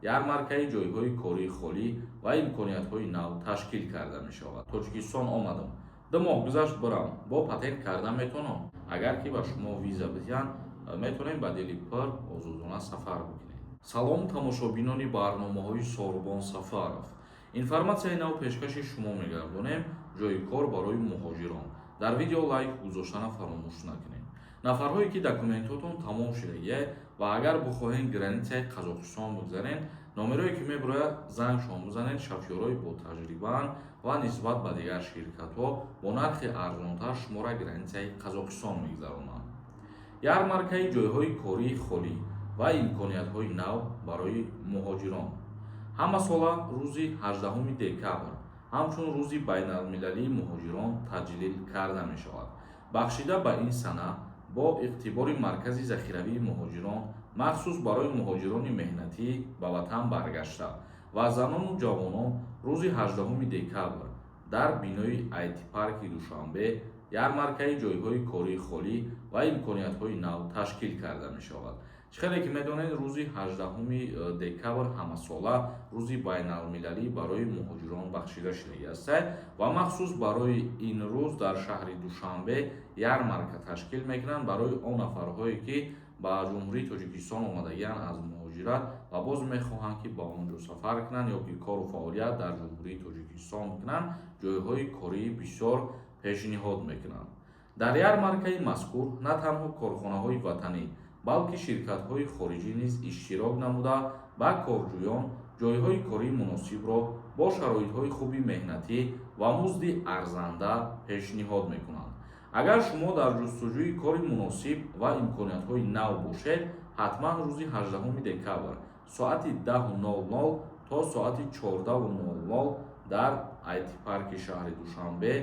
Ярмаркаи ҷойҳои кории холӣ ва имкониятҳои нав ташкил карда мешавад. Тоҷикистон омадам, 2 моҳ гузашт, бирам бо патент карда метавонам? Агар ки ба шумо виза бидиҳанд, метавонем ба дили пур озодона сафар бикунем. Салом, тамошобинони барномаҳои Сорбон Сафаров! Информатсияи нав пешкаши шумо мегардонем. Ҷойи кор барои муҳоҷирон. Дар видео лайк гузоштана фаромӯш накунед. Нафарҳое, ки документотон тамом шудагия ва агар бихоҳед границаи Қазоқистон бигзарен, номерое ки мебирояд, зангшон бизанед. Шофёрҳои ботаҷрибаанд ва нисбат ба дигар ширкатҳо бо нархи арзонтар шуморо границаи Қазоқистон мегузаронанд. Ярмаркаи ҷойҳои кории холӣ ва имкониятҳои нав барои муҳоҷирон. Ҳамасола рӯзи 18 декабр ҳамчун Рӯзи байналмилалии муҳоҷирон таҷлил карда мешавад. Бахшида ба ин сана, бо иқтибори Маркази захиравии муҳоҷирон, махсус барои муҳоҷирони меҳнатӣ ба ватан баргашта ва занону ҷавонон, рӯзи 18 декабр дар бинои Айти-парки Душанбе ярмаркаи ҷойҳои кории холӣ ва имкониятҳои нав ташкил карда мешавад. Чӣ хеле ки медонед, рӯзи 18 декабр ҳамасола Рӯзи байналмилалӣ барои муҳоҷирон бахшида шудагиаст ва махсус барои ин рӯз дар шаҳри Душанбе ярмарка ташкил мекунанд барои он нафарҳое, ки ба Ҷумҳурии Тоҷикистон омадагианд аз муҳоҷират ва боз мехоҳанд, ки ба он ҷо сафар кунанд ё ки кору фаъолият дар Ҷумҳурии Тоҷикистон кунанд. Ҷойҳои кории бисёр пешниҳод мекунанд. Дар ярмаркаи мазкур на танҳо корхонаҳои ватанӣ, балки ширкатҳои хориҷӣ низ иштирок намуда, ба корҷӯён ҷойҳои кории муносибро бо шароитҳои хуби меҳнатӣ ва музди арзанда пешниҳод мекунанд. Агар шумо дар ҷустуҷӯи кори муносиб ва имкониятҳои нав бошед, ҳатман рӯзи 18 декабр соати 10:00 то соати 14:00 дар Айти-парки шаҳри Душанбе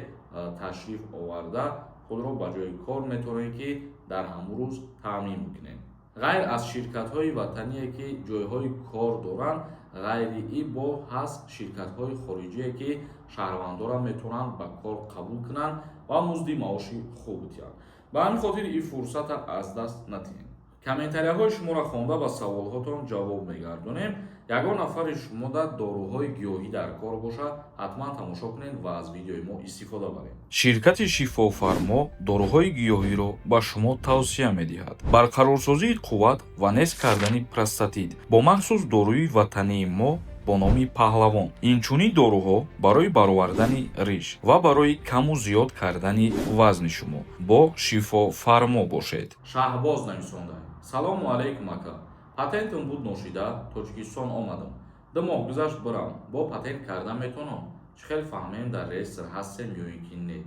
ташриф оварда, худро ба ҷои кор метавонед, ки дар ҳамон рӯз таъмин кунед. Ғайр аз ширкатҳои ватание, ки ҷойҳои кор доранд, ғайри ин бо ҳаст ширкатҳои хориҷие, ки шаҳрвандонро метавонанд ба кор қабул кунанд ва музди маоши хуб диҳанд. Ба ҳамин хотир ин фурсатро аз даст натиҳед. Комментарияҳои шуморо хонда, ба саволҳотон ҷавоб мегардонем. Ягон нафари шумо дар доруҳои гиёҳӣ дар кор бошад, ҳатман тамошо кунед ва аз видеои мо истифода баред. Ширкати Шифофармо доруҳои гиёҳиро ба шумо тавсия медиҳад. Барқарорсозии қувват ва нест кардани простатит бо махсус доруи ватании мо бо номи Паҳлавон. Инчунин доруҳо барои баровардани риш ва барои каму зиёд кардани вазни шумо. Бо Шифофармо бошед. Шаҳбоз нависонда: «Салому алайкум, ака. Патентам буд, ношида Тоҷикистон омадам, 2 моҳ гузашт, бирам бо патент карда метавонам? Чӣ хел фаҳмем, дар реестр ҳастем ё ин ки не?»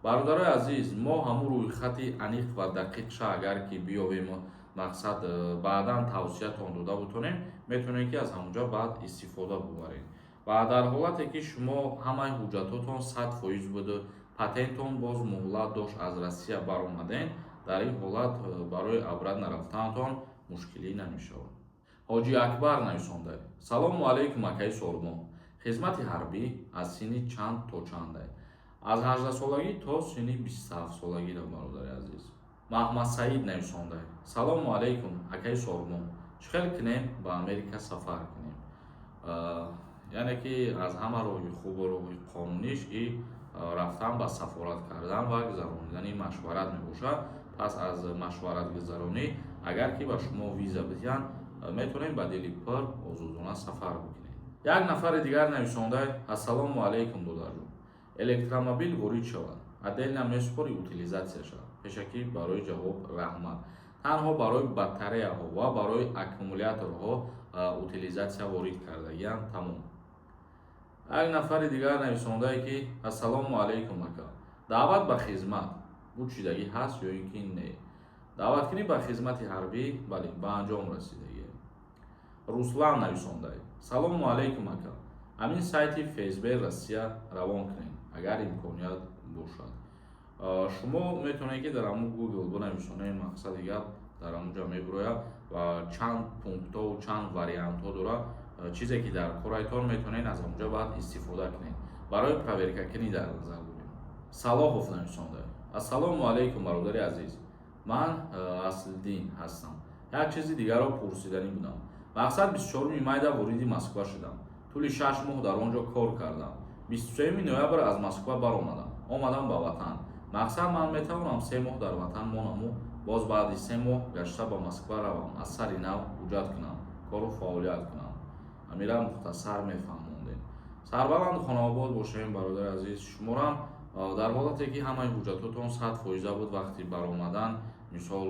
Бародарои азиз, мо ҳамун рӯйхати аниқ ва дақиқша агар ки биёвем, мақсад, баъдан тавсиятон дода бутонем, метавонем, ки аз ҳамунҷо баъд истифода бубаред. Ва дар ҳолате ки шумо ҳамаи ҳуҷҷатотон 100% буду патентон боз муҳлат дошт, аз Россия баромадем, дар ин ҳолат барои обратно рафтанатон мушкилӣ намешавад. Ҳоҷи Акбар нависонда: «Салому алайкум, акаи Сорбон. Хизмати ҳарбӣ аз синни чанд то чандай?» Аз 18-солагӣ то синни 27-солагиро, бародари азиз. Маҳмадсаид нависонда: «Салому алайкум, акаи Сорбон. Чӣ хел кунем, ба Америка сафар кунем?» Яъне ки аз ҳама роҳи хубу роҳи қонуниш и рафтан ба сафорат кардан ва гузаронидани машварат мебошад. Пас аз машваратгузаронӣ, агар ки ба шумо виза бидиҳанд, метавонед ба дили пур озодона сафар бикунед. Як нафари дигар нависонда: «Ассалому алайкум, додарҷон. Электромобил ворид шавад, отдельно месупори, утилизация шавад?» Пешакӣ барои ҷавоб раҳмат. Танҳо барои батареяҳо ва барои аккумуляторҳо утилизация ворид кардагианд, тамом. Як нафари дигар нависондае, ки: «Ассалому алайкум, ака. Даъват ба хизмат буд шидагӣ ҳаст ё ин ки не?» Даъваткунӣ ба хизмати ҳарбӣ, бале, ба анҷом расидагӣ. Руслан нависондае: «Салому алайкум, ака. Ҳамин сайти ФСБ Россия равон кунед, агар имконият бошад». Шумо метавонед, ки дар ҳамун Google бинависонед, мақсади гап, дар ҳамун ҷо мебирояд ва чанд пунктҳову чанд вариантҳо дорад. Чизе ки дар корайтон, метавонед аз ҳамунҷо баъд истифода кунед, барои проверкакунӣ дар назар дорем. Салоҳов нависонда: «Ассалому алайкум, бародари азиз. Ман Аслиддин ҳастам. Як чизи дигарро пурсиданӣ будам. Мақсад, 24 майда вориди Москва шудам. Тӯли 6 моҳ дар он ҷо кор кардам. 23 ноябр аз Москва баромадам, омадам ба ватан. Мақсад, ман метавонам 3 моҳ дар ватан монаму боз баъди 3 моҳ гашта ба Москва равам, аз сари нав ҳуҷҷат кунам, кору фаъолият кунам? Амира мухтасар мефаҳмондем. Сарбаланду хонаобод бошем, бародари азиз. Шуморам дар ҳолате ки ҳамаи ҳуҷҷатотон 100 фоиза буд вақти баромадан, мисол,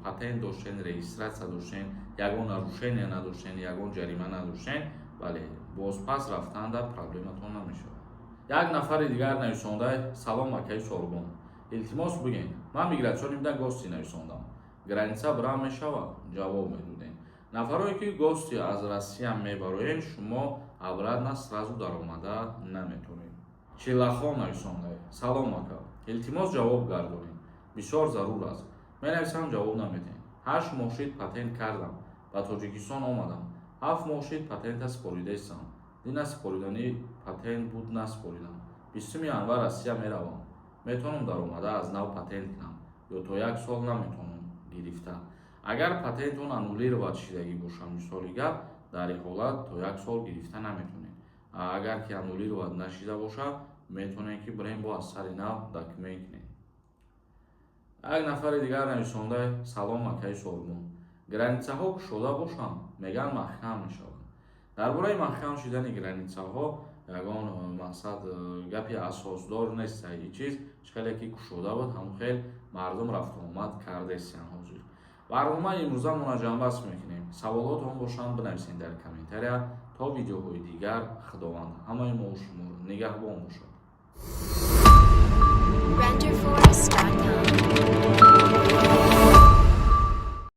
патент доштен, регистрация доштен, ягон нарушение надоштен, ягон ҷарима надоштен, бале, бозпас рафтанда проблематон намешавад. Як нафари дигар нависонда: «Салом, акаи Сорбон, илтимос, бигӯен, ман миграционный да гости нависондам, граница бирам мешавад? Ҷавоб медодем». Нафарое ки гости аз Россия мебароен, шумо обратно сразу даромада наметонед. Чилахон нависонда: «Салом, ака, илтимос, ҷавоб гардонед, бисёр зарур аст. Менависам, ҷавоб наметиҳед. 8 моҳ шид патент кардам, ба Тоҷикистон омадам, 7 моҳ шид патента супоридаистам. Дина супоридани патент буд, насупоридам. 20 январ Россия меравам. Метавонам даромада аз нав патент кунам ё то як сол наметавонам гирифта?» Агар патентон аннулировать шидагӣ боша, мисоли гап, дар ин ҳолат то як сол гирифта наметавонед. Агар ки аннулировать нашида боша, метавонед, ки бирем, бо аз сари нав документ кунед. Як нафари дигар нависонда: «Салом, акаи Сорбон, границаҳо кушода бошанд, мегӯянд, маҳкам мешаванд». Дар бораи маҳкам шудани границаҳо ягон мақсад, гапи асосдор нест. Ин чиз чӣ хеле ки кушода буд, ҳамон хел мардум рафтуомад кардесиян. Ҳозир барномаи имрӯзамона ҷамъбаст мекунем. Саволотон бошанд, бинависед дар комментария. То видеоҳои дигар, Худованд ҳамаи мо шуморо нигаҳбон бошад. Renderforest.com.